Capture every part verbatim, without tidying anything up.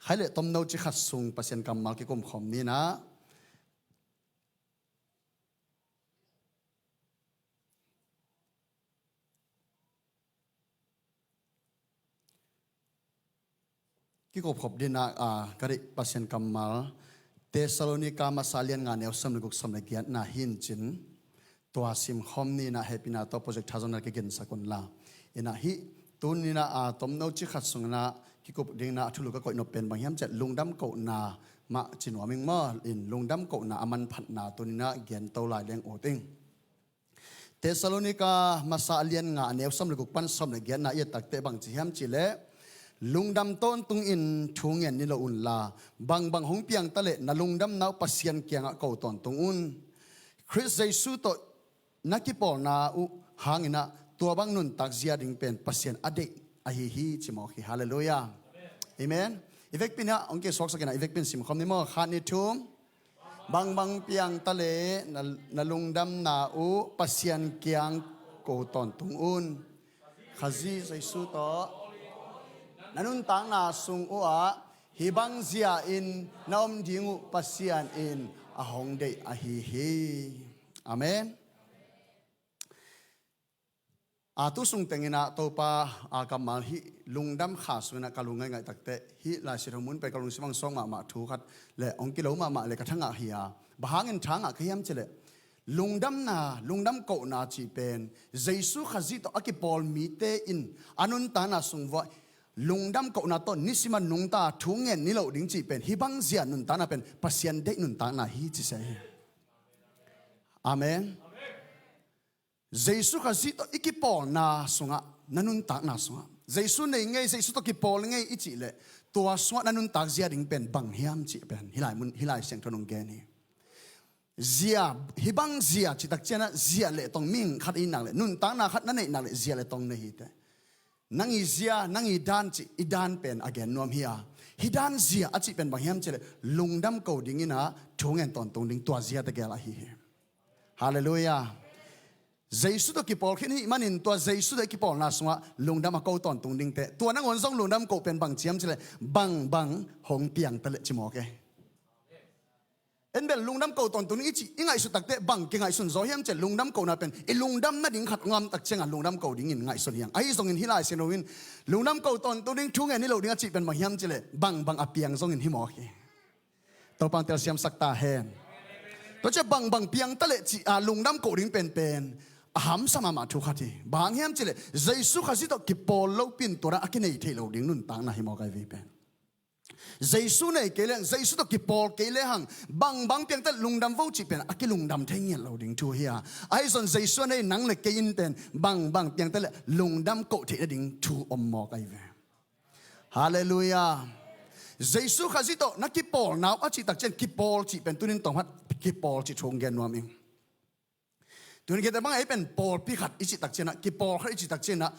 Khai le tomno ci khat sung Pasian kammal kikum khawm ni in ah. Kikup khop dingin ah, ka deih Pasian kammal Thessalonika masa lian nga neu sawm le guk sawm le giatna hi in cin, tua sim khawm ni in ah, hehpihna tawh projector zong na kigensak un la. In ah hih tuni in ah, tomno ci khat sung in ah kikup dingin ah a thulu ka koih nop pen bang hiam cih leh lungdam kohna mah ci nuam ing maw. In lungdam kohna a manphatna tuni in ah gen to lai leng ut ing. Thessalonika masa a lian nga a neu sawm le guk pan sawm le giatna i et takteh bang ci hiam cih leh, lungdam tawntung in thu ngen ni lo un la, bangbang hong piang ta leh na lungdamna uh Pasian kiangah ko tawntung un. Khrist Jesu tawh na kipawlna uh hangin ah tua bang nuntak zia ding pen Pasian a deih ahi hi ci mawk hi. Halleluiah. Amen. I vekpi in ah hong kisuaksak in ah, i vekpi in sim khawm ni maw. Khat, nih, thum. Bangbang piang ta leh na, na lungdamna uh Pasian kiang ko tawntung un. Khazih Jesu tawh na nuntakna sung uhah hih bang zia in na om ding uh Pasian in a hong deih ahi hi. Amen. A tu sung tengin ah Topa a kammal hih lungdam kha sungin ah ka lungngaih ngaih takteh, hih Lai Siangtho mun pen ka lungsim ah hong suak mahmah thu khat le hong kilo mahmah le ka thangah hi a. Bang hangin thangah ka hiam cih leh, lungdamna, lungdam kohna cih pen Jesu Khazih tawh a kipawl mite in a nuntakna sung vuah lungdam kohna tawh nisim a nungta thu ngen ni lo ding cih pen, hih bang zia nuntakna pen Pasian deih nuntakna hi ci se hi. Amen. Jesu Khazih tawh i kipawlna sungah, na nuntakna sungah, Jesu nei ngei, Jesu tawh kipawl ngei i cih leh, tua sungah na nuntak zia ding pen bang hiam cih pen hih lai mun, hih Lai Siangtho in hong gen hi. Zia, hih bang zia cih tak ciangin ah, zia le tong, mihing khat i hih nak leh, nuntakna khat na neih nak leh zia le tong nei hi teh. Nang i zia, nang i dan cih, i dan pen a gen nuam hi a. Hih dan zia a cih pen bang hiam cih leh, lungdam ko dingin ah thu ngen tawntung ding, tua zia tegel ahi hi. Halleluiah. Jesu tawh kipawl khin i hih manin tua Jesu tawh i kipawlna sungah lungdam a ko tawntung ding teh. Tua nangawn zong lungdam ko pen bang ci hiam cih leh, bangbang hong piang ta leh ci mawk e. En bel lungdam ko tawntung ding i cih, i ngaihsut takteh bang kingaihsun zaw hiam cih leh, lungdam kohna pen i lungdam nading khat ngam tak ciangah lungdam ko dingin ngaihsun hi hang. Ahi zongin hih Lai Siangtho in lungdam ko tawntung ding, thu ngen ni lo ding a cih pen bang hiam cih leh, bangbang a piang zongin hi mawk hi. Topa'n telsiamsak ta hen. Tua ciang bangbang piang ta leh cih a lungdam ko ding penpen a hamsa mahmah thu khat hi. Bang hang hiam cih leh, Jesu Khazih tawh kipawl lopi in tua dan a kinei thei lo ding nuntakna hi mawk ahi ve pen. Jesu nei kei lehang, Jesu tawh kipawl kei lehang, bangbang piang ta leh lungdam vo cih pen a kilungdam thei ngiat lo ding thu hi a. Ahi zong Jesu a nei nang le kei in pen bangbang piang ta leh lungdam ko theih nading thu om mawk ahi ve. Halleluiah. Jesu Khazih tawh na kipawlna uh a cih tak ciang, kipawl cih pen tuni in tawm khat kipawl cih thu hong gen nuam ing. Tuni in kei teh bang ei pen pawlpi khat i cih tak ciangin ah, kipawl khat i cih tak ciangin ah,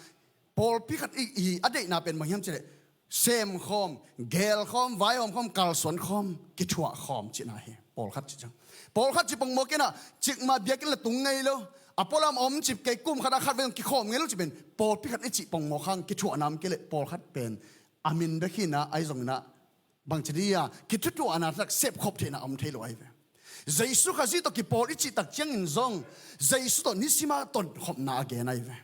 pawlpi khat i, i a deihna pen bang hiam cih leh, sem khawm, gel khawm, vaihawm khawm, kalsuan khawm, kithuah khawm cihna hi. Pawlkhat cih ciang, pawlkhat cih pongmawk in ah, cikmah biakinn la tung ngei lo, a pualam a om cip kei, kum khat ah khatvei zong kikhawm ngei lo cih pen pawlpi khat i cih pongmawk hang, kithuahna om kei leh pawlkhat pen a min bek hi in ah, ahi zongin ah bangci dih a, kithutuahna tak sepkhop theihna om thei lo ahi ve. Jesu Khazih tawh kipawl i cih tak ciangin zong, Jesu tawh nisim a tonkhopna a gen ahi ve.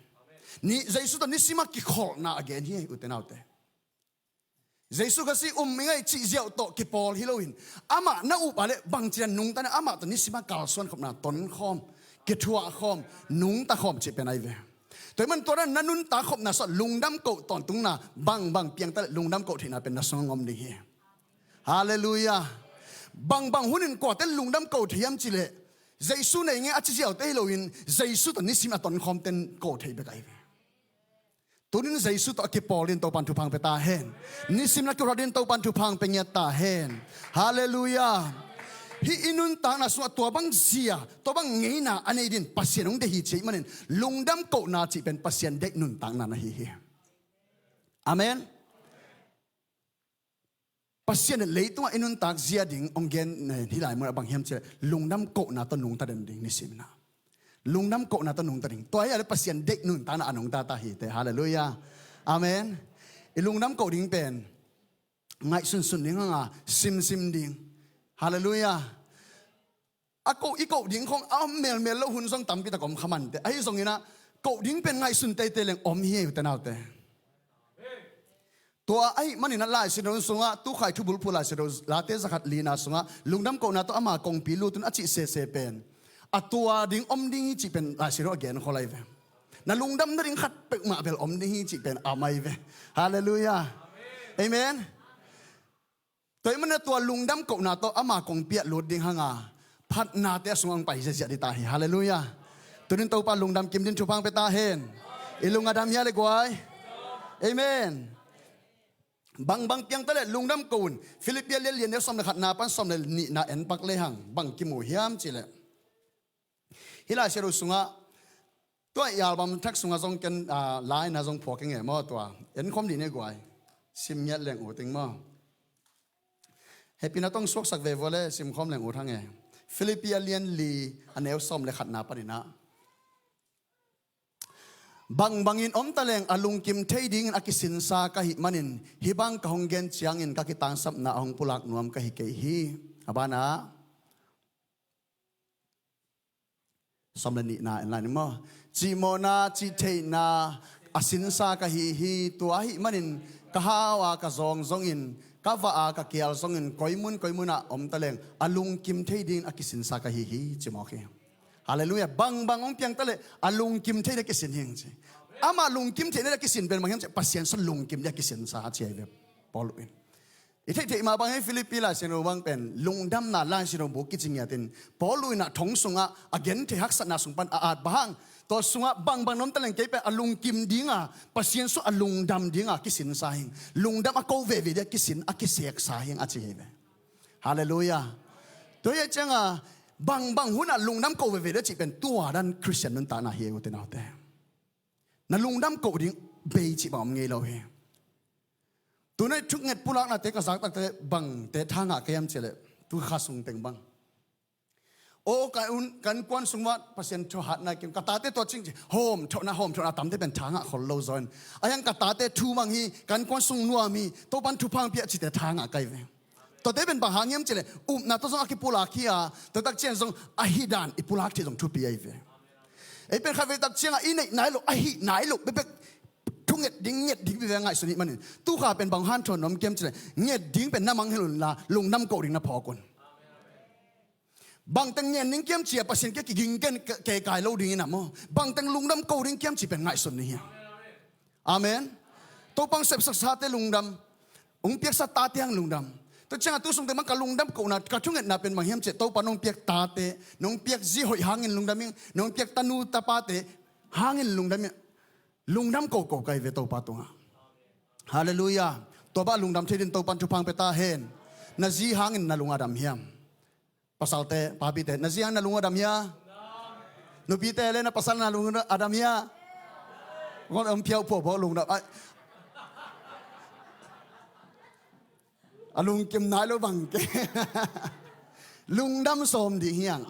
Ni, Jesu tawh nisim a kikholhna a gen hi, ute naute. Jesu Khazih um ing ei cih ziau tawh kipawl hi loin, amah na up a leh bangci dan nungta na, amah tawh nisim a kalsuan khopna, tonkhawm, kithuah khawm, nungta khawm cih pen ahi ve. Tua ahih man tua dan na nuntak khopna sungah lungdam ko tawntungna, bangbang piang ta leh lungdam ko theihna pen na sungah om ding hi. Halleluiah. Bangbang hunin kuate lungdam ko thei hiam cih leh, Jesu nei ngei a ci ziaute hi loin, Jesu tawh nisim a tonkhawmte in ko thei bek ahi ve. Tuni in Jesu tawh a kipawl dingin Topa'n thupha hong pia ta hen. Nisim na kihuat dingin Topa'n thupha hong pia ngiat ta hen. Halleluiah. Hih i nuntakna sungah tua bang zia, tua bang ngeina a nei dingin Pasian hong deih hi ci ahih manin, lungdam kohna cih pen Pasian deih nuntakna na hi hi. Amen. Pasian in leitungah i nuntak zia ding hong gen, eh, hih lai mun ah bang hiam cih leh, lungdam kohna tawh nungta den ding, nisim in ah. Lungdam kohna tawh nungta ding. Tua hi a leh Pasian deih nuntakna a nungta ta hi teh. Halleluiah. Amen. I lungdam ko ding pen ngaihsunsun ding hanga simsim ding. Halleluiah. A koh, i koh ding khong a om melmel lo hun zong tampi tak om kha mante. Ahi zongin ah koh ding pen ngaihsun teitei leng om hi ei, ute naute. Tua ahih manin ah Lai Siangtho sungah, Tuukhai Thubulphuh Lai Siangtho Late zakhat lina sungah, lungdam kohna tawh ama kongpi lut un a cih sese pen a tua ding om ding hi cih pen Lai Siangtho a genkhol ahi ve. Na lungdam nading khat peuhmah bel om ding hi cih pen a mai ve. Halleluiah. Amen. Tua ahih manin ah tua lungdam kohna tawh ama kongpi ah lut ding hanga phatnate a sungah hong pai ziahziah ding ta hi. Halleluiah. Tunin Topa lungdam kim ding thupha hong pia ta hen. I lung a dam hia le guai? Amen. Bangbang piang taleh lungdam ko un. Philippi a lian li, a neu sawm le khatna pan sawm le nihna en pak lehang bang kimu hiam cihleh, hih Lai Siangtho sungah, tua i album thak sungah zong ken, ah, laina zong phuak ing e maw, tua en khawm dih ni guai. Sim ngiat leng ut ing maw. Hehpihna tawh suaksak ve vua le sim khawm leng ut hang e. Philippi a lian li, a neu sawm le khatna panin ah, bangbangin om taleng a lungkim thei dingin a kisinsa ka hih manin, hih bang ka hong gen ciangin ka kitangsapna a hong pulak nuam ka hi kei hi. A banah sawm le nihna en lai ni maw? Cihmawhna, cihtheihna a sinsa ka hi hi. Tua ahih manin ka hau a, ka zawng zongin, ka vah a, ka kial zongin, koimun koimun ah om taleng a lungkim thei dingin a kisinsa ka hi hi, ci mawk hi. Halleluiah. Bangbang hong piang taleh a lungkim thei dingin a kisin hi, ci. Amah lungkim thei dingin a kisin pen bang hiam cih leh Pasian sung lungkim dingin a kisinsa, a ci ahi ve Paul in. I theihtheih mah bang hi, Philippi Lai Siangtho bang pen lungdamna Lai Siangtho bu kici ngiatin Paul in ah thong sungah a genthei haksatna sung pan a at bang hang. Tua sungah bangbang na om taleng kei pen a lungkim dinga, Pasian sung a lungdam dinga kisinsa hing. Lungdam a ko veve dingin a kisin, a kiseksa hing, a ci hi ve. Halleluiah. Tua hi a cianga bangbang hunah lungdam ko veve dingin a cih pen tua dan Khristian nuntakna hi ei, ute naute. Na lungdam ko ding bei cih bang om ngei lo hi. Tunai thunget pulaknate ka zak takte bangte tha ngah ka hiam cih leh, tu kha sung teng bang. Aw, ka un, ka innkuan sung uah Pasian thu hatna kim, ka tate tua cing ci, hawmthawhna, hawmthawhna tamte pen tha ngah khol lo zaw in. A hiang ka tate thu mang hi, ka innkuan sung nuam hi, Topan thupha hong pia cihte tha ngah ka hi ve. Tuate pen bang hang hiam cih leh, upna tawh zong a kipulak hi a, tua tak ciang zong a hih dan i pulak theih zong thupi ahi ve. Ei pen khatvei tak ciangah i neih nai lo, a hih nai lo bekbek thunget ding, nget ding bekbek ngaihsun i hih manin, tu kha pen bang hanthawn na om hiam cih leh, nget ding pen na mangngilh unla, lungdam ko ding na phawk un. Bangteng ngen ding hiam ci-a Pasian kiang kiging ken ke, kekai lo ding in ah maw, bangteng lungdam ko ding hiam cih pen ngaihsun ni hiam? Amen. Topa hong sepsak sate lungdam, hong piaksa tate hang lungdam. Tua ciangah tu sung teng bang ka lungdam kohna, ka thungetna pen bang hiam cih leh, Topa nong piak tate, nong piak zi hoih hangin lungdam ing, nong piak tanu tapate hangin lungdam ing. Lungdam koko ka hi ve Topa tungah. Halleluiah. Tua bang lungdam thei dingin Topan thupha hong pia ta hen. Na zi hangin na lung a dam hiam? Pasalte, papite, na zi hang na lung a dam hia? Nupite le na pasal na lung a dam hia? Kong om phiau phuah bawk lungdam. Ai. A lungkim nai lo bang ke. Lungdam sawm ding hiang.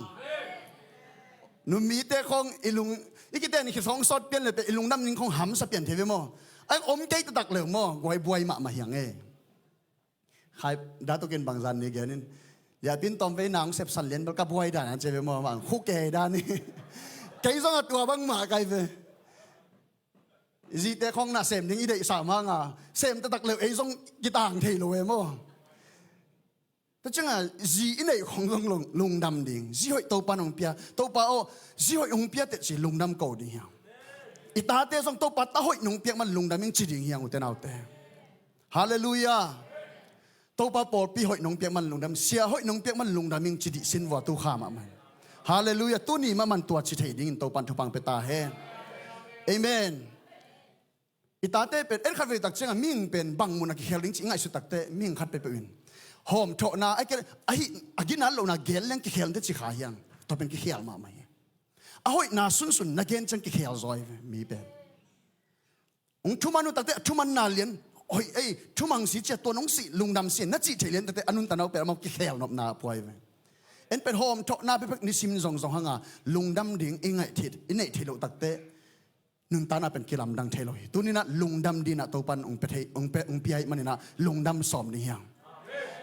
Numite khong i lung, i kiten i khit khong sawt pian le pen i lungdam ding khong hamsa pian thei ve maw? Ai om kei taktak leu maw? Guai buai mahmah hiang e. Khai, datukin bangzan ni genin. Liapin tawm vei nang sepsan lian bel ka buai dan a ci ve maw, mang khu kei dan ni. Kei zong a tua bangmah kai ve. Zite khong na sem ding i deihsa manga sem taktak leu ei zong kitang thei lo e maw? Tua cianga zi i neih khong zong lung, lungdam ding. Zi hoih Topa nong pia. Topa aw, zi hoih hong pia teh ci lungdam ko ding hiam? I tate zong Topa ta hoih nong piak man lungdam ing ci ding hiang ute naute. Halleluiah. Topa pawlpi hoih nong piak man lungdam, sia hoih nong piak man lungdam ing ci dih sin vua tu kha mahmah. Halleluiah. Tuni mahmah tua ci thei dingin Topan thupha hong pia ta hen. Amen. I tate pen en khatvei tak cianga mihing pen bang mun a kikhel ding ci i ngaihsut takte mihing khat peuhpeuh in hawmthawhna a, a ginat lohna gen leng kikhel ding ci kha hiang. Tua pen kikhel mahmah hi. A hoihna sunsun na gen ciang kikhel zaw hi ve mi pen. Hong thuman uh takte a thumanna lian hoih ei, thumang si cia tua nong sih lungdam si na cih theih lian takte a nuntakna uh pen amau kikhel nopna a pua hi ve. En pen hawmthawhna pekpek nisim zongzong hanga lungdam ding i ngaih theih, i neih theih loh takte nuntakna pen kilamdang thei lo hi. Tuninah lungdam dinah Topan hong pia thei, hong pia, hong pia ih maninah lungdam sawm ni hiang.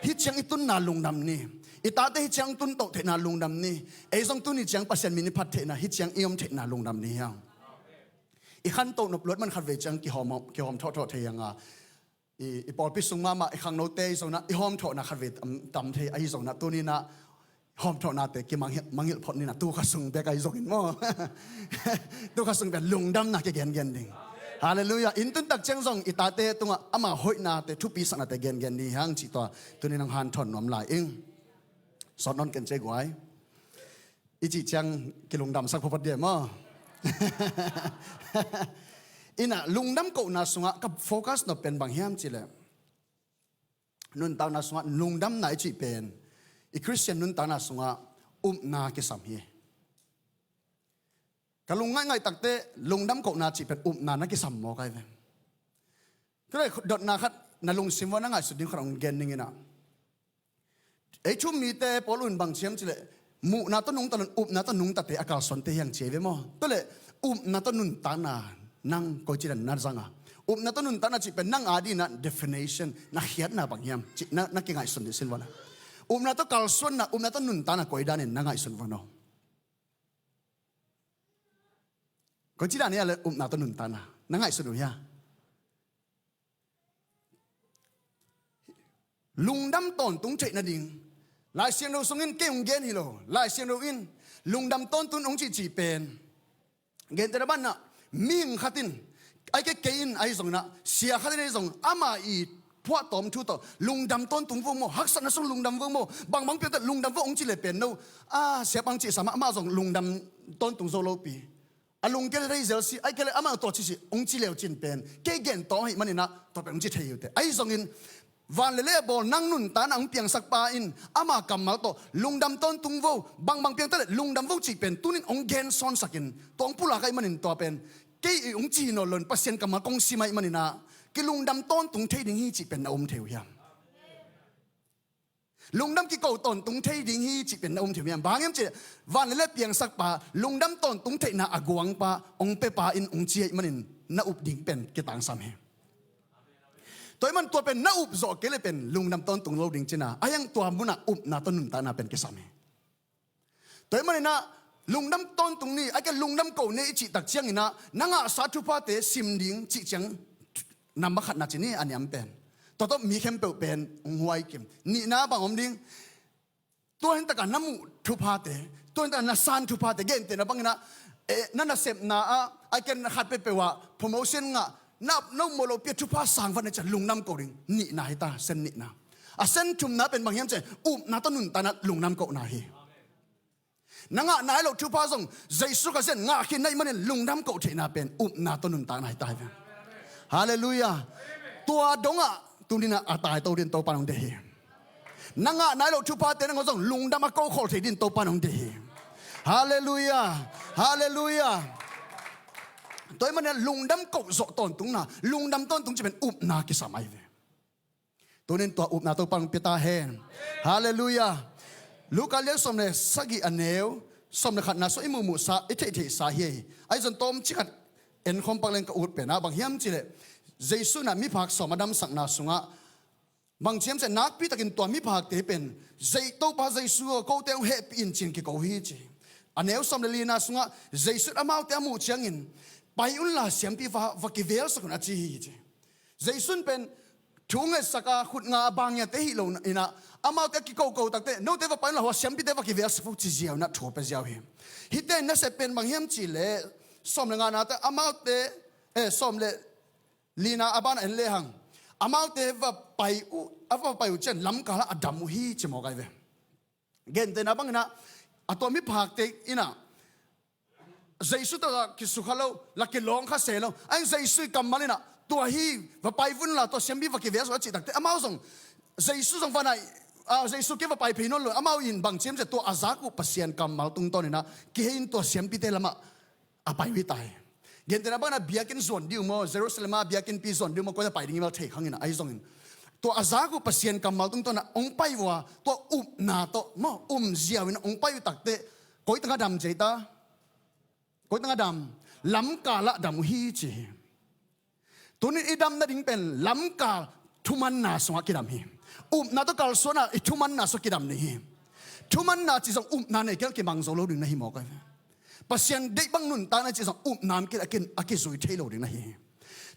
Hih ciang i tunna lungdam ni. I tate hih ciang tun toh theihna lungdam ni. Ei zong tuni ciang Pasian min i phat theihna, hih ciang i om theihna lungdam ni hiang. I khantoh nop luat man khatvei ciang kihawm, kihawm thawhthawh thei hianga. I, i pawlpi sung mahmah i khangnote i zonah i hawmthawhna khatvei tam, tam thei ahi zonah tuninah hawmthawhnate kimangilh, mangilh phot ninah tu kha sung bek ahi zongin maw. Tu kha sung bek lungdamna kigengen ding. Halleluiah. Inn tuntak ciang zong i tate tungah ama hoihnate thupi saknate gengen ni hang cih tua tuninah hong hanthawn nuam lai ing. Sawt nawn ken cei guai. I cih ciang kilungdamsak photphot dia maw? Innah lungdam kohna sungah ka focus nop pen bang hiam cihleh, nuntakna sungah lungdamna i cih pen i Khristian nuntakna sungah upna kisam hi. Ka lung ngaihngaih takte lungdam kohna cih pen upna na kisam maw kai ve. Tua leh dotna khat na lungsim vua na ngaihsut ding khat hong gen ning innah. Ei thu-um mite Paul un bang ciam cileh muhna tawh nungta lon upna tawh nungtate a kalsuante hiang cia ve maw? Tua leh upna tawh nuntakna nang koici dan na zanga? Upna tawh nuntakna cih pen nang a dinah definition na khiatna bang hiam cih na, na kingaihsun dih sin vana. Upna tawh kalsuanna, upna tawh nuntakna koi danin na ngaihsun vana? Koici dan hia le upna tawh nuntakna na ngaihsun uh hia? Lungdam tawntung theih nading. Lai Siangtho sungin kei hong gen hi lo. Lai Siangtho in lungdam tawntung hong cihcih pen, gentehna banah mihing khat in, ai kei kei in ahi zonginah, sia khat in ahi zong ama i phuahtawm thu tawh lungdam tawntung vo maw, haksatna sung lungdam vo maw, bangbang piangte lungdam vo hong ci le pen no. A siapa hong cihsa mah amah zong lungdam tawntung zo lopi. A lungkia le rei zel si, ai kei le amah tua ci si hong ci leu cin pen kei gen tawh ahih maninah tua pen hong ci thei uh te. Ahi zongin van le lei a bawl nang nuntakna hong piangsak pa in ama kammal tawh lungdam tawntung vo, bangbang piangte le lungdam vo cih pen tunin hong gen sawnsakin tua hong pulak ahih manin tua pen kei i hong ci hi nawn lo in Pasian kammal kong sim ahih maninah kilungdam tawntung thei ding hi cih pen na um thei uh hiam? Lungdam kiko tawntung thei ding hi cih pen na um thei uh hiam? Bang hiam cih van le lei piangsak pa, lungdam tawntung theihna a guang pa, hong pe pa in hong ci ahih manin na up ding pen kitangsam hi. Tua ahih man tua pen na up zawh kei le pen lungdam tawntung lo ding cina, a hiang tua munah upna tawh nuntakna pen kisam hi. Tua ahih maninah lungdam tawntung ni, a ke lungdam ko ni i cih tak cianginah na ngahsa thuphate sim ding cih ciang namba khatna ci ni a niam pen. Tua tawh mi khempeuh pen hong huai kim. Nihna bang om ding? Tua hin takah na muh thuphate, tua hin takah na san thuphate, gentehna banginah, eh, na nasepna ah, a ken khat peuhpeuh ah promotion ngah, na, na upmawh lopi a thupha sang vat na ciah lungdam ko ding. Nihna hi ta, sen nihna. A sen thumna pen bang hiam ciah upna tawh nuntakna lungdam kohna hi. Na ngah nai loh thupha zong Jesu Khazih in ngah khin na hih manin lungdam koh theihna pen upna tawh nuntakna hi ta hi ve. Halleluiah. Tua dongah tuninah a tai to din Topa nong deih hi. Na ngah nai loh thuphate nangawn zong lungdam a ko khol thei din Topa nong deih hi. Halleluiah. Halleluiah. Tua hih manin lungdam koh zawh tawntungna, lungdam tawntung cih pen upna kisam ahi ve. Tunin tua upna Topa hong pia ta hen. Halleluiah. Luka lian sawm le sagih a neu sawm le khatna sung i muhmuhsa, i theihtheihsa hi. Ahi zong tawmcik khat enkhawm pak leng ka ut pen ah bang hiam cihleh, Jesu in ah miphak sawm a damsakna sungah bang ci hiam cihleh, nakpi takin tua miphakte pen, Topa Jesu aw, kote hong hehpih in ci-in kiko hi ci. A neu sawm le lina sungah Jesu in amaute a muh ciangin, pai unla siampi va, va kivelsak un a ci hi ci. Jesu in pen thu ngetsak a, khut nga a, bangngiate hi lo in ah, amaute a kikoko takte, note va pai unla hua siampite va kivelsak un ci ziau in ah thu a pia ziau hi. Hihte in nasep pen bang hiam cihleh, sawm le nganate amaute, eh, sawm le lina a ban ah en lehang, amaute va pai uh, a va pai uh ciang lamkal ah a dam uh hi ci mawk ahi ve. Gentehna bangin ah, a tua miphakte in ah Jesu tawh la kisukha lo, la kilawngkha se lo. Ahi zongin Jesu i kammal in ah, tua hi, va pai unla, tua siampi va kivelsak un a cih takte, amau zong, Jesu zong va nai, ah, Jesu kiang va pai phei nawn lo, amau in bang ci hiam cihleh tua a zak uh Pasian kammal tungtawn in ah, kihei in tua siampite lamah a pai uh hi ta hi. Gentehna bangin ah biakinn zuan ding uh maw, Jerusalem ah biakinnpi zuan ding uh maw, koi ah pai ding hi maw thei khang in ah, ahi zongin. Tua a zak uh Pasian kammal tungtawn ah hong pai uh a, tua upna tawh maw, um ziau in ah hong pai uh takte, koi tangah dam ci ta. Koi tangah dam. Lamkal ah dam uh hi ci hi. Tunin i dam nading pen lamkal thumanna sungah kidam hi. Upna tawh kalsuan ah i thumanna sungah kidam ding hi. Thumanna cih zong upna nei kei leh kimang zo lo ding na hi mawk ahi ve. Pasian deih bang nuntakna cih zong upna om kei leh a ki, a kizui thei lo ding na hi hi.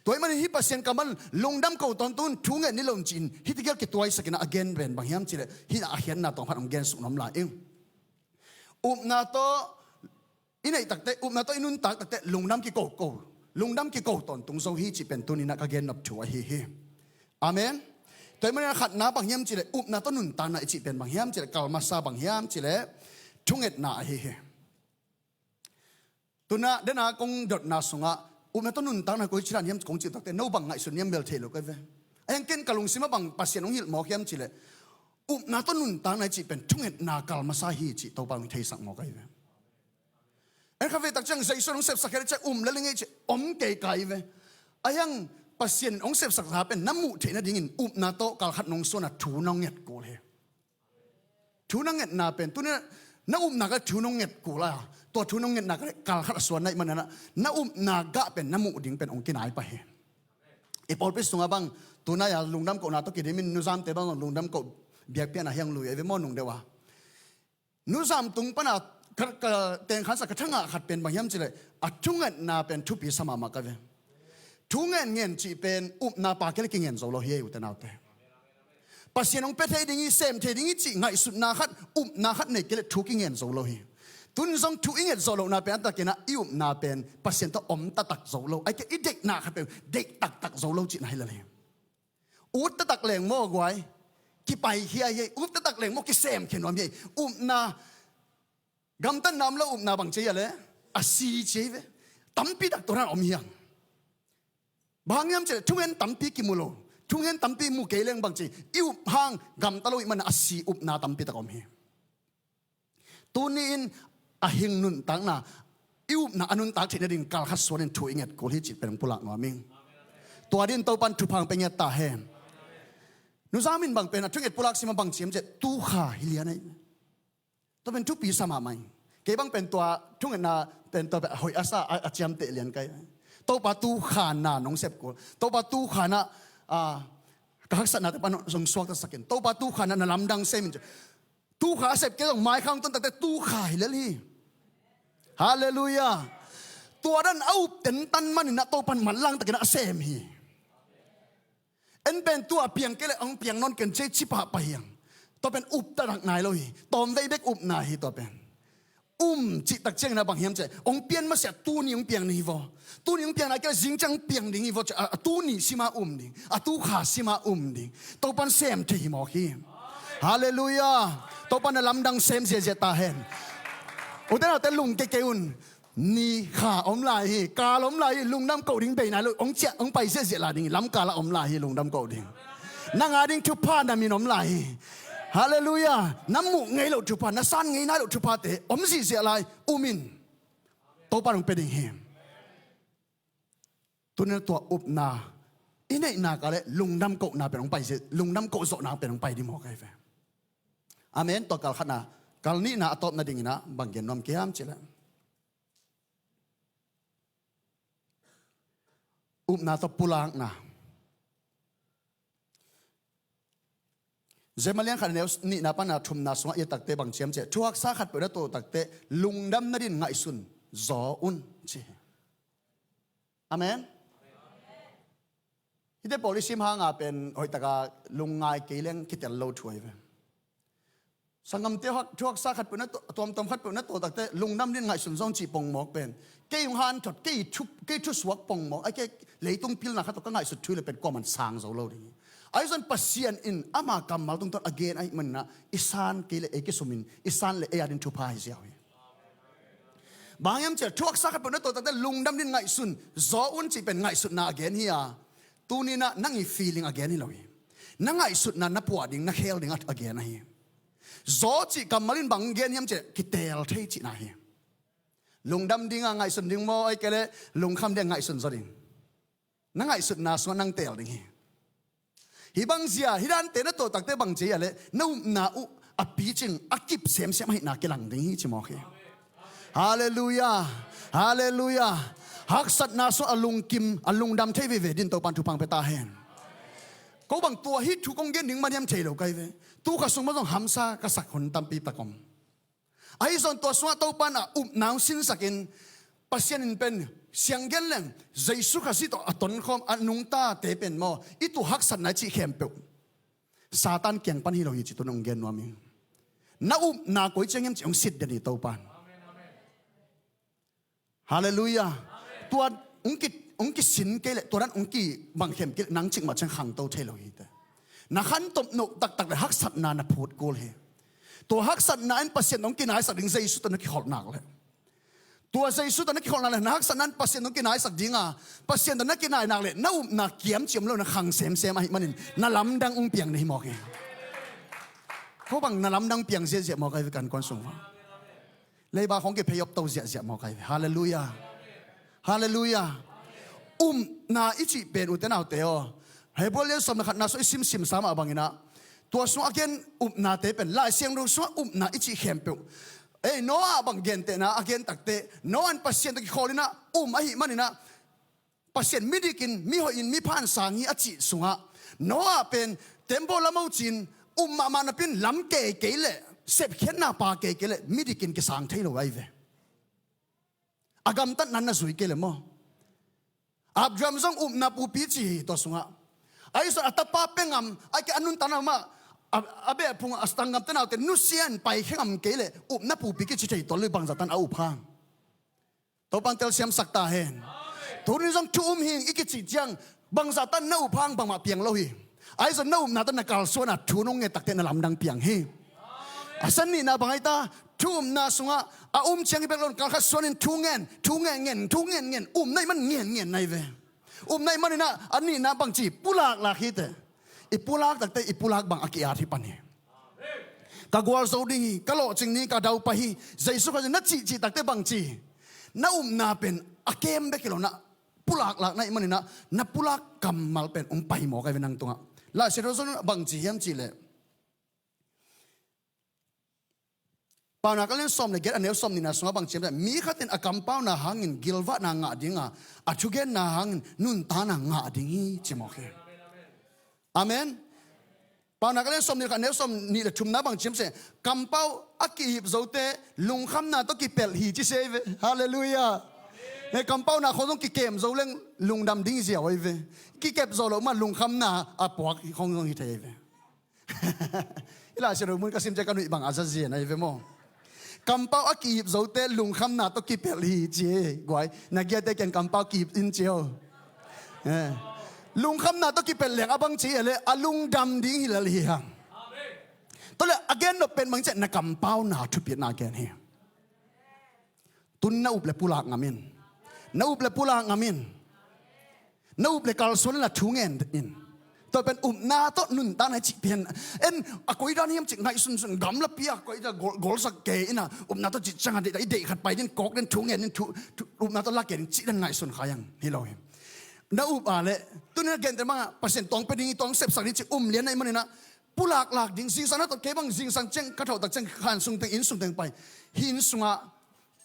Tua ahih manin hih Pasian kammal lungdam ko tawntung, thu nget ni lo ci-in hih tegel kituaisak in a gen pen bang hiam cih leh hih a khiatna tawm khat hong gen suk nuam lai ing. Upna tawh i neih takte, upna tawh i nuntak takte lungdam kiko ko, lungdam kiko tawntung zo hi cih pen tunin a ka gen nop thu ahi hi. Amen. Tua ahih manin a khatna bang hiam cih leh upna tawh nuntakna i cih pen bang hiam cih leh kal masa bang hiam cih leh thungetna ahi hi. Tuna dena kong dotna sungah upna tawh nuntakna koi ci dan hiam kong cih takte no bang ngaihsun hiam bel thei lo ka hi ve. A hiang ken ka lungsim ah bang Pasian hong hilh mawk hiam cih leh upna tawh nuntakna i cih pen thungetna kal masa hi cih Topa hong theisak mawk ahi ve. En kha ve tak ciang Jesu hong sepsak khe le ciang um le lingei cih om kei ka hi ve. A hiang Pasian hong sepsak sa pen na muh theih nadingin upna tawh kal khat nong suan a thu nong nget kul hi. Thu na ngetna pen, tuni na upna ka thu nong nget kul a, tua thu nong ngetna ka kal khat a suan na hih manin na upna gah pen na muh ding pen hong kinai pah hi. I pawlpi sungah bang, tunai a lungdam kohna tawh kidim in nuzamte bang lungdam koh biakpiakna hiang lui a hi ve maw nung deuh a. Nuzam tung pana ka, ka tengkhansa ka thangah khat pen bang hiam cih leh a thungetna pen thupi sa mahmah ka hi ve. Thu ngen ngen cih pen upna pha kei leh kingen zo lo hi ei ute naute. Pasian hong pia thei ding hi, sem thei ding hi cih ngaihsutna khat, upna khat nei kei leh thu kingen zo lo hi. Tun zong thu i nget zawh lohna pen a takin ah i upna pen Pasian tawh om taktak zo lo, ahih kei leh i deihna khat pen deih taktak zo lo cihna hi lel hi. Ut taktak leng maw guai, kipaikhia hi ei. Ut taktak leng maw, kisemkhia nuam hi ei. Upna, gamtatna om lo upna bang ci ei a leh a si ci ei ve. Tampi tak tua dan om hi hang. Bang hang hiam cih leh thungen tampi kimu lo, thungen tampi mu kei leng bang ci, i up hang gamta lo ahih manin a si upna tampi tak om hi. Tuni-in a hing nuntakna, i upna a nuntak theih nading kal khat suanin thu i nget kul hi cih pen hong pulak nuam ing. Tua dingin Topan thupha hong pia ngiat ta hen. Nuzam in bang pen a thunget pulak sim a bang ci hiam cih leh tu kha hi lian ei. Tua pen thupi sa mahmah ing. Kei bang pen tua thungetna pen tua pen a hoih a sa a, a ciamteh lian ka hi. Topa tu kha na nong sep kul. Topa tu kha na, ah, ka haksatnate pan nong suaktasak in. Topa tu kha na na lamdang sem in ci. Tu kha a sep kei zong mai kha hong tun takte tu kha hi lel hi. Halleluiah. Tua dan a up tentan manin ah Topan manlang takin ah a sem hi. En pen tua piang kei leh hong piang nawn ken ci ei ci pahpah hi hang. Tua pen up taktak nai lo hi. Tawmvei bek upna hi tua pen. Um cih tak ciangin ah bang hiam cih leh hong pian masiah tuni hong piang ding hi vaw. Tuni hong piang nai kei leh zing ciang hong piang ding hi vaw cih a, a tuni sim a um ding, a tu kha sim a um ding. Topan sem thei hi mawk hi. Halleluiah. Topan a lamdang sem ziahziah ta hen. Ute naute lungke kei un. Ni kha om lai hi, kal om lai hi, lungdam koh ding bei nai lo, hong ciah, hong pai ziahziah lai ding hi, lamkal ah om lai hi, lungdam koh ding. Na ngah ding thupha na min om lai hi. Halleluiah. Na muh ngei loh thupha, na san ngei nai loh thuphate om ziahziah lai, um in. Topa hong pia ding hi. Tuni-in tua upna i neihna ka leh lungdam kohna pen hong pai ziah, lungdam koh zawhna pen hong pai ding mawk ahi ve. Amen. Tua kal khatna, kal nihna a tawpna dingin ah bang gen nuam ka hiam cih leh upna tawh pulakna. Jeremiah lian khat a neu nihna pana thumna sungah i et takte bang ci hiam cih leh, thuhaksa khatpeuh na tuah takte lungdam nadingin ngaihsun zaw un ci hi. Amen. Hihte pawl i sim hanga pen hoihtaka lungngai kei leng kitel lo thu ahi ve. Sanggamte hak, thuhaksa khatpeuh na tuah, tuamtuam khatpeuh na tuah takte lungdam nadingin ngaihsun zaw un cih pongmawk pen kei hong hanthot, kei thu, kei thusuak pongmawk, ahih kei leh leitung pilna khat tawh ka ngaihsut thu hi leh pen kuaman sang zo lo ding hi. Ahi zongin Pasian in ama kammal tungtawn a gen ahih manin ah i san kei leh ei kisumin, i san leh ei adingin thupha hi ziau hi. Bang hiam cih leh thuhaksa khatpeuh na tuah takte lungdam nadingin ngaihsun zaw un cih pen ngaihsutna a gen hi a, tuni-in ah nang i feeling a gen hi lo hi. Na ngaihsutna na puah ding, na khel ding a, a gen ahi. Zaw cih kammal in bang gen hiam cih leh kiteel thei cihna hi. Lungdam ding a ngaihsun ding maw, ahih kei leh lungkham ding a ngaihsun zaw ding. Na ngaihsutna sungah nang teel ding hi. Hih bang zia, hih dante na tuah takte bang ci hiam cih leh na upna uh a picing, a kip semsem ahihna kilang ding hi ci mawk hi. Halleluiah. Halleluiah. Haksatna sungah a lungkim, a lungdam thei veve dingin Topan thupha pia ta hen. Ko bang tua hih thu kong gen ding man hiam thei lo ka hi ve. Tu kha sung mah zong hamsa ka sak hun tampi tak om. Ahi zong tua sungah Topan a upna hong sinsakin, Pasian in pen siang gen leng, Jesu Khazih tawh a tonkhawm a nungtate pen maw, i tuh haksatna i cih khempeuh Satan kiang pan hi lo hi ci tun hong gen nuam hi. Na upna koi ciang hiam cih hong sit den hi Topan. Halleluiah. Tua hong ki, hong kisin kei leh, tua dan hong kibang khem kei leh, nang cik mah ciang khangto thei lo hi te. Na khantop noh taktak leh haksatna na phut kul hi. Tua haksatna in Pasian tawh hong kinaisak ding, Jesu tawh na kikholh nak leh. Tua Jesu tawh na kikholh nak leh, na haksatna in Pasian tawh hong kinaisak ding a, Pasian tawh na kinai nak leh, na upna kiam ciam lo na khang semsem ahih manin, na lamdang hong piang na hi mawk hi. Ko bang na lamdang piang ziahziah mawk ahi ve kan kuan sung. Leiba khong kiphei op to ziahziah mawk ahi ve. Halleluiah. Halleluiah. Upna i cih pen ute naute aw, Hebrew lian sawm le khatna sung i simsim sa mah bangin ah, tua sung a gen upnate pen, Lai Siangtho sungah upna i cih khempeuh. Ei, Noah bang gentehna a gen takte, Noah in Pasian tawh kikholh in ah um ahih manin ah, Pasian midikin, mihoihin, mipha in sang hi a cih sungah, Noah pen tembaw lam ho cin, um mahmah napi in lam kei kei leh, sepkhiatna pa kei kei leh, midikin kisang thei lo ahi ve. A gamtatna na zui kei leh maw. Abraham zong upna pupi ci hi tua sungah. Ahi zong a tapa pia ngam, ahih kei leh a nuntakna mah, a, a beh phung a sanggam te naute nusia in paikhia ngam kei leh, upna pupi kici thei tuan lo hi, bangzah tan a up hang. Topan telsiamsak ta hen. Tuni zong thu um hi ing i kicih ciang, bangzah tan na up hang bangmah piang lo hi. Ahi zong na upna tawh na kalsuan a thu nong nget takte na lamdang piang hi. A san nihna bang ahi ta, thu upna sungah a um ciang hi bek lo in kalkhat suanin thu ngen, thu ngen ngen, thu ngen ngen, upna ahih man ngen ngen na hi ve. Upna ahih manin ah a nihna bangci, pulaklak hi te. I pulak takte i pulak bang a ki-at hi pan hi. Ka gualzo ding hi, ka lawhcing ding hi, ka daupai hi, Jesu Khazih na cihcih takte bangci, na upna pen a kem bek hi lo in ah, pulaklak na hih manin ah, na pulak kammal pen hong pai mawk ahi ve nang tungah. Lai Siangtho sungah bangci hiam cih leh, Paunak a lian sawm le giat a neu sawm nihna sungah bangci hiam cih leh, mi khat in a kampauna hangin gilvahna ngah ding a, a thugenna hangin nuntakna ngah ding hi ci mawk hi. Amen. Paunak a lian sawm nih le khat a neu sawm nih le thumna bangci hiam cih leh, kampau a kihip zote lungkhamna tawh kipelh hi ci se hi ve. Halleluiah. He kampauna khong zong kikem zo leng lungdam ding ziau ahi ve. Kikep zo lo mah lungkhamna a puak khong zong hi thei ahi ve. I Lai Siangtho mun ka sim ciang ka nuih bang a za zia na hi ve maw. Kampau a kihip zote lungkhamna tawh kipelh hi ci hi. Guai, na giate kiang kampau kihip in ci o. Eh. Lungkhamna tawh kipelh leng a bangci hi leh a lungdam ding hi lel hi hang. Tua leh a gen nop pen bangci, na kampauna thupitna gen hi. Tun na up le pulak ngam in. Na up le pulak ngam in. Na up le kalsuan in la thu ngen in. Tua pen upna tawh nuntakna cih pen. En a koi dan hiam cih ngaihsunsun, gamlapi a koi dan gol, golsak kei in a, upna tawh cih ciang a deih, i deih khat pai ding, kawk ding, thu ngen ding, thu, thu, upna tawh la kei ding cih dan ngaihsun kha hiang hi lo hi. Na up a leh, tuni na gente bang a, Pasian tuang pia ding hi, tuang sepsak ding cih um lian na hih manin a, pulaklak ding, zingsang na tot kei bang, zingsang ciang, ka thawh tak ciang, khan sung teng, inn sung teng pai. Hih inn sungah,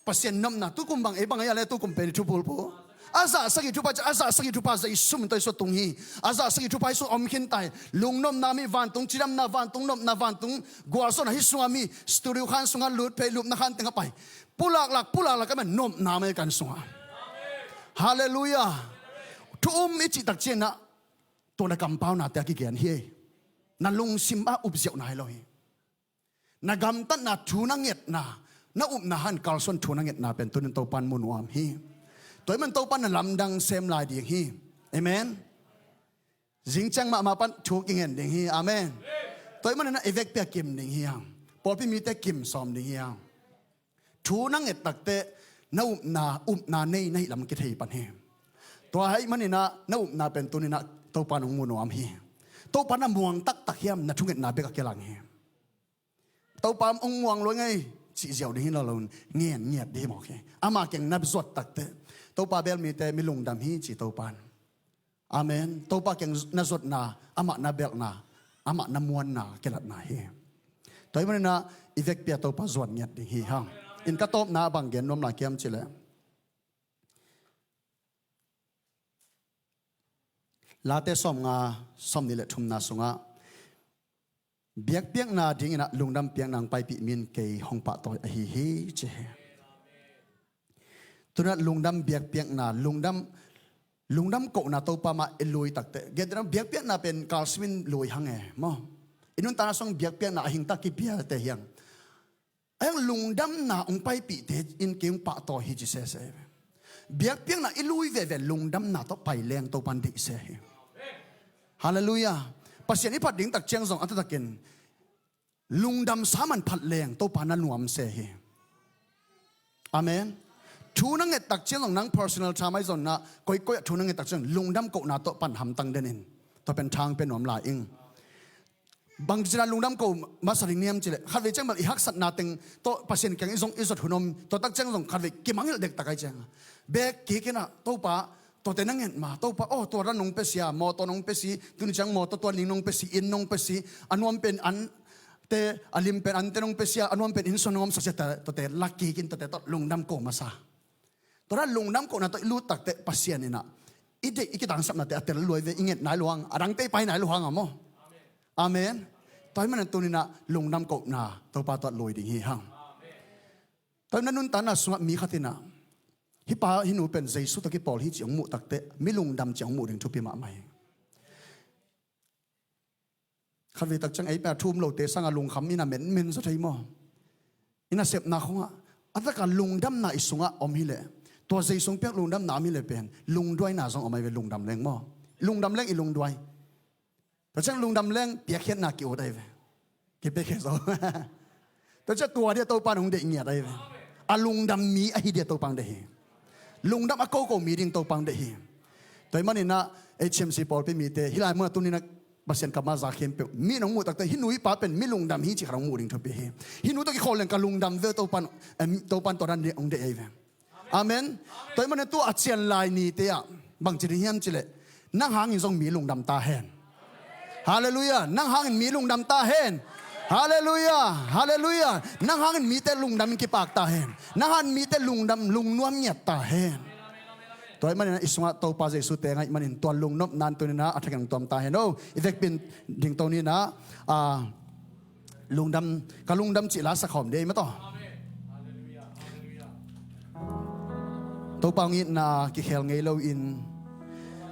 Pasian nopna, tukum bang, ei bang, ei a le tukum pen i thupulpul. A zahsak i thupha, a zahsak i thupha, Jesu min tawh i sua tung hi. A zahsak i thupha i sung om khin ta hi. Lungnopna mi vantung, cidamna vantung, nopna vantung, gualzawhna hih sungah mi, studio khan sungah lut phei, lupna khan tengah pai. Pulaklak, pulaklak, ka man nopna mai kan sungah. Halleluiah. Thu um i cih tak ciangin ah, tua na kampaunate a kigen hi. Na lungsim a upziauhna hi lo hi. Na gamtatna thu na ngetna, na upna hang kalsuan thu na ngetna pen tunin Topan mu nuam hi. Tua ahih man Topan na lamdang sem lai ding hi. Amen. Zing ciang mahmah pan thu kingen ding hi. Amen. Tua ahih manin a i vekpi a kim ding hi hang. Pawlpi mite kim sawm ding hi hang. Thu na nget takte na upna, upna nei na hih lam kithei pan hi. Tua ahih manin a na upna pen tunin a Topan hong mu nuam hi. Topan a muang taktak hiam, na thungetna bek a kilang hi. Topa hong muang lua ing ei cih ziau ding hi lo lo, ngen ngiat ding hi mawk hi. Ama kiang na zuat takte Topa bel mite mi lungdam hi ci Topan. Amen. Topa kiang na zuatna, amah na belhna, amah na muanna kilatna hi. Tua ahih manin a i vekpi a Topa zuat ngiat ding hi hang. In ka tawpna bang gen nuam lai hiam cih leh, Late sawmnga, sawmnih le thumna sungah biakpiakna dinginah lungdam piakna hong paipih mi in kei hong pahtawi ahi hi, ci hi. Tunah lungdam biakpiakna, lungdam, lungdam kohna Topa mah i lui takteh, gen dena biakpiakna pen kalsimin lui hang e maw. I nuntakna sung biakpiakna a hingtak kipiate hiang. A hiang lungdamna hong paipihte in kei hong pahtawi hi ci sese hi. Biakpiakna i lui veve lungdamna tawh pai leng Topan deih se hi. Halleluiah. Pasian i phat ding tak ciang zong a taktakin lungdam saman phat leng Topa na nuam se hi. Amen. Thu na nget tak ciang zong nang personal time ahi zonna koikoi ah thu na nget tak ciang lungdam kohna tawh pan hamtang denin tua pen thang pe nuam lai ing. Bangci cina lungdam ko masa ding niam cileh khatvei ciang bel i haksatna teng tawh Pasian kiang i zong i zot hun om, tua tak ciang zong khatvei kimangngilh dektak ahi cianga bek kikinah Topa tuate na nget ma, Topa aw tua ran nong pe sia, mawtaw nong pe si, tuni ciang mawtaw tuan ling nong pe si, inn nong pe si, a nuam pen ante, a lim pen ante nong pe sia, a nuam pen inn sung nong omsak sia, tuate lak kikin tuate tawh lungdam ko masa. Tua dan lungdam kohna tawh i lut takteh Pasian inah i deih i kitangsapnate a tel luai ve, i nget nai luang, a dangte i pai nai luang a maw. Amen. Tua hi manin tuninah lungdam kohna Topa tawh lui ding hi hang. Tua hi na nuntakna sungah mi khat inah hih pa hih nu pen Jesu tawh kipawl hi ci hong muh takteh mi lungdam ci hong muh ding thupi mahmah hi. Khatvei tak ciang ei pen a thu um lote sanga lungkham ina menmen zaw thei maw? Ina sepna khongah a taka lungdamna i sungah om hileh, tua Jesu hong piak lungdamna om hileh pen lungduaina zong om ahi ve, lungdam leng maw? Lungdam leng i lungduai. Tua ciang lungdam leng piakkhiatna ki-ut ahi ve. Kipiakkhiat zo. Tua ciang tua dia Topan hong deih ngiat ahi ve. A lungdam mi ahi dia Topan deih hi. Lungdam a koko mi ding Topan deih hi. Tua hi maninah H M C pawlpi mite hih lai munah tuninah Pasian kammal za khempeuh mi nong muh takte hih nu hih pa pen mi lungdam hi ci khat hong muh ding thupi hi. Hih nu tawh kikhawl leng ka lungdam ve, Topan, em, Topan tua dan hong deih ahi ve. Amen. Tua hi manin tu a cian lai nite ah bangci ding hiam cileh nang hangin zong mi lungdam ta hen. Halleluiah. Nang hangin mi lungdam ta hen. Halleluiah. Halleluiah. Nang hangin mite lungdam in kipak ta hen. Nang hangin mite lungdam lungnuam ngiat ta hen. Tua hi manin i sungah Topa Jesu teng ahi manin tua lungnopna in tuninah a thakin hong tuam ta hen o. I vekpi in dingto ninah, a, lungdam, ka lungdam cih la sakhawm dei mataw. Topa hong itna kikhel ngei loin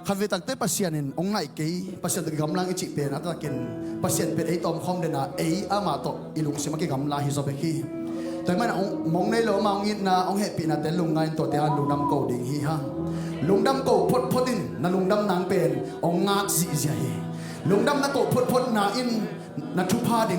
khatvei takte Pasian in hong ngaih kei, Pasian tawh kigamlang i cih pen a taktakin Pasian pen ei tawmkhawm dena ei amah tawh i lungsim a kigamla hi zaw bek hi. Tua hi manin hong, mong nei lo amah hong itna hong hehpihnate lungngai in tuate hang lungdam ko ding hi hang. Lungdam ko photphot in na lungdam nang pen hong ngak zihziah hi. Lungdam na ko photphotna in na thupha ding